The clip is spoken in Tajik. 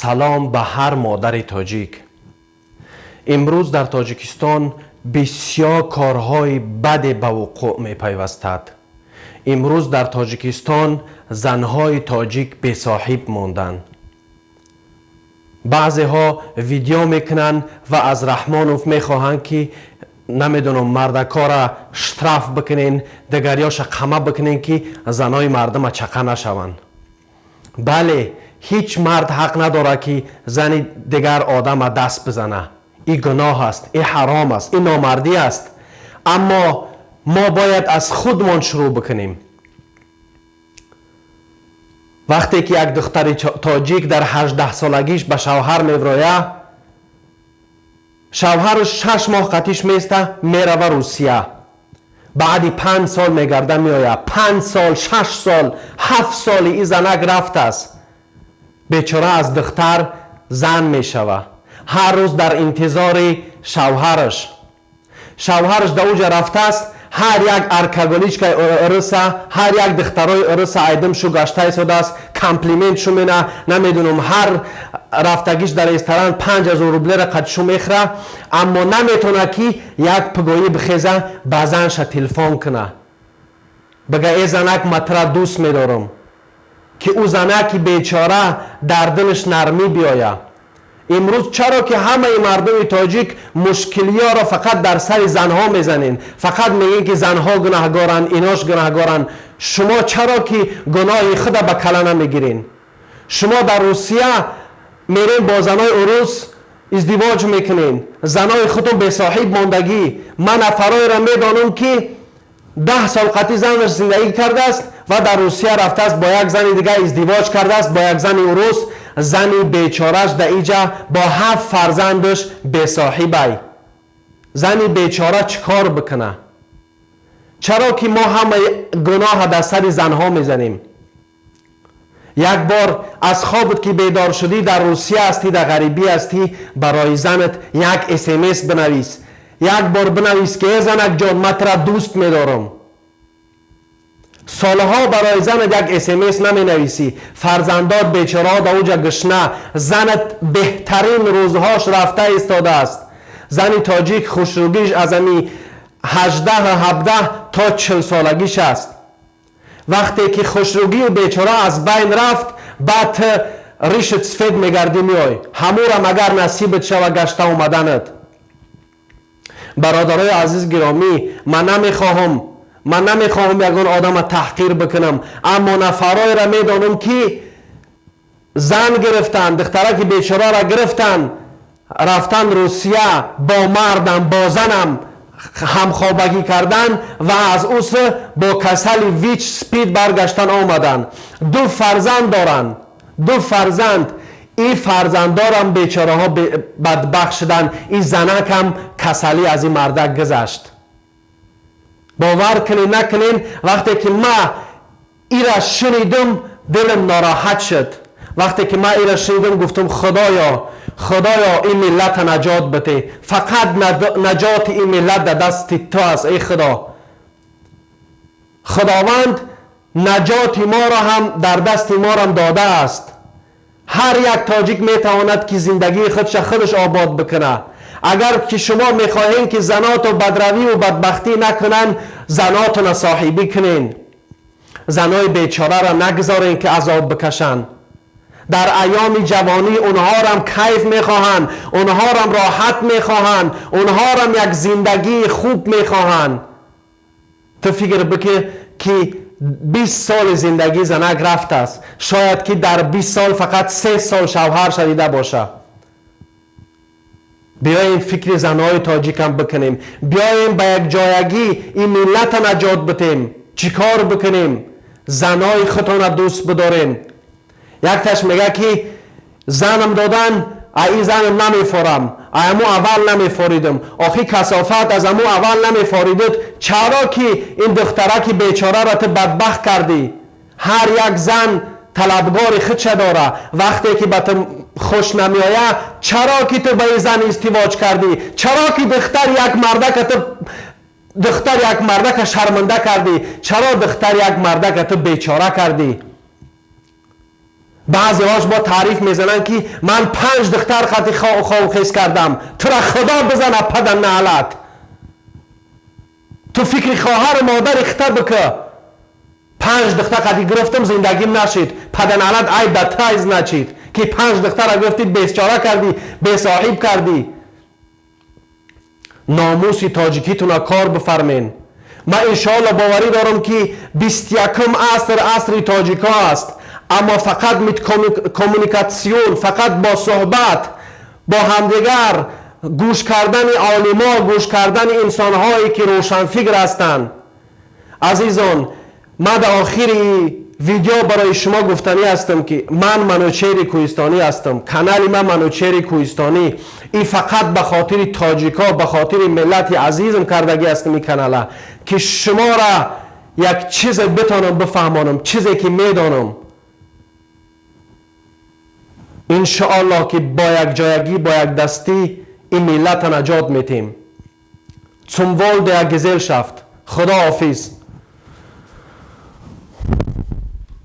Салом ба ҳар модари тоҷик. Имрӯз дар Тоҷикистон бисёр корҳои баде ба вуқӯъ мепайвастад. Имрӯз дар Тоҷикистон занҳои тоҷик бесоҳиб монданд. Баъзеҳо видео мекунанд ва аз Раҳмонов мехоҳанд, ки намедонам, мардакора штраф бикунен, дигарёша қама бикунен, ки занои мардума чақа нашаванд. Бале, ҳеҷ мард ҳақ надорад, ки зани дигар одама даст бизана. И гуноҳ аст, и ҳаром аст, и номардӣ аст. Аммо мо бояд аз худмон шурӯъ бикунем. Вақте ки як духтари тоҷик дар 18-солагиш ба шавҳар мевроя, шавҳараш 6 моҳ қатиш места, мерава Русия. Баъди 5 сол мегарда меояд. 5 сол, 6 сол, 7 соли и занак рафтааст. Бечора аз духтар зан мешава. Ҳар рӯз дар интизори шавҳараш. Шавҳараш да уҷа рафтааст, ҳар як алкоголичка и уруса, ҳар як духтарои уруса айдим шу гашта истодааст, комплимент шу мена, намедунам, ҳар рафтагиш дар ресторан 5000 рублера қадшу мехӯра, аммо наметавона, ки як пагоҳӣ бихеза, ба занша телефон куна, бага: «Э, занак, ма тура дӯст медорам», ки ӯ занаки бечора дар дилаш нармӣ биёя. Имрӯз чаро ки ҳамаи мардуми тоҷик мушкилиёро фақат дар сари занҳо мезанед, фақат мегӯед, ки занҳо гунаҳгоранд, инош гунаҳгоранд? Шумо чаро ки гуноҳи худа ба кала намегирен? Шумо дар Русия мерен, бо занои урус издивоҷ мекунен, занои худтон бесоҳиб мондагӣ. Ман нафароеро медонам, ки 10 сол қати занаш зиндагӣ кардааст ва дар Русия рафтааст, бо як зани дигар издивоҷ кардааст, бо як зани урус. Зани бечораш да иҷа бо ҳафт фарзандаш бесоҳибай. Зани бечора чӣ кор бикуна? Чаро ки мо ҳамаи гуноҳа дар сари занҳо мезанем? Як бор аз хобат ки бедор шудӣ, дар Русия ҳастӣ, дар ғарибӣ ҳастӣ, барои занат як СМС бинавис. Як бор бинавис, ки: «Э, занак ҷон, ман тура дӯст медорам». Солҳо барои занат як СМС наменависӣ. Фарзандот бечораҳо да уҷа гушна. Занат беҳтарин рӯзҳош рафта истодааст. Зани тоҷик хушрӯгиш аз ами 18, 17 то 40-солагиш аст. Вақте ки хушрӯгию бечора аз байн рафт, баъд ришат сфед мегардӣ, меой. Ҳамурам агар насибат шава гашта омаданат. Бародарои азиз гиромӣ, ман намехоҳам ягон одама таҳқир бикунам, аммо нафароеро медонам, ки зан гирифтанд, духтараки бечораро гирифтанд, рафтан Русия, бо мардам, бо занам ҳамхобагӣ кардан ва аз ус бо касали ВИЧ, СПИД баргаштан омаданд. Ду фарзанд доранд, ду фарзанд. И фарзандорам бечораҳо бадбахт шуданд. И занакам касалӣ аз ин мардак гузашт. Бовар кунед, накунед, вақте ки ма ира шунидум, дилам нороҳат шуд. Вақте ки ма ира шунидум, гуфтум: «Худоё, Худоё, ин миллата наҷот бите. Фақат наҷоти ин миллат дар дасти ту аст, эй Худо». Худованд наҷоти моро ҳам дар дасти морам додааст. Ҳар як тоҷик метавонад, ки зиндагии худша худаш обод бикунад. Агар ки шумо мехоҳем, ки заноту бадравию бадбахтӣ накунанд, занотуна соҳибӣ кунен. Занои бечораро нагузорен, ки азоб бикашанд. Дар айёми ҷавонӣ онҳорам кайф мехоҳанд, онҳорам роҳат мехоҳанд, онҳорам як зиндагии хуб мехоҳанд. Ту фикр бикӣ, ки 20 соли зиндагӣ занак рафтааст. Шояд ки дар 20 сол фақат 3 сол шавҳарша дида боша. Биёем, фикри занҳои тоҷикам бикунем. Биёем, ба якҷоягӣ ин миллата наҷот битем. Чӣ кор бикунем? Занои худтона дӯст бидорем. Якташ мега, ки занам додан, а ин занам намефорам, аму аввал намефоридам. Охи, касофат, аз аму аввал намефоридуд, чаро ки ин духтараки бечораро ту бадбахт кардӣ? Ҳар як зан талабгори худша дора. Вақте ки ба ту хуш намеоя, чаро ки ту ба ин зан издивоҷ кардӣ? Чаро ки духтари як мардака ту, духтари як мардака шарманда кардӣ? Чаро духтари як мардака ту бечора кардӣ? Баъзеҳош бо таъриф мезананд, ки ман панҷ духтар қати хобхез кардам. Тура Худо бизана, пада наълат! Ту фикри хоҳару модари хита бикӣ. Панҷ духтар қати гирифтам, зиндагим нашид. Пада наълат, айб да тай, значит, ки панҷ духтара гирифтӣ, бесчора кардӣ, бесоҳиб кардӣ. Номуси тоҷикитуна кор бифармен. Ман, иншоалло, боварӣ дорам, ки 21-ум аср асри тоҷико аст, аммо фақат mit Kommunikation, фақат бо суҳбат бо ҳамдигар, гӯш кардани олимо, гӯш кардани инсонҳое, ки рӯшанфикр ҳастанд. Азизон, ман дар охири видео барои шумо гуфтанӣ ҳастам, ки ман Манучери Кӯҳистонӣ ҳастам. Канали ман Манучери Кӯҳистонӣ. Ин фақат ба хотири тоҷико, ба хотири миллати азизам кардагӣ ҳастам ин канала, ки шуморо як чизе битонам бифаҳмонам, чизе ки медонам. Иншоаллоҳ, ки бо якҷоягӣ, бо якдастӣ ин миллата наҷот метем. Zum Wohl der Gesellschaft. Худо ҳофиз.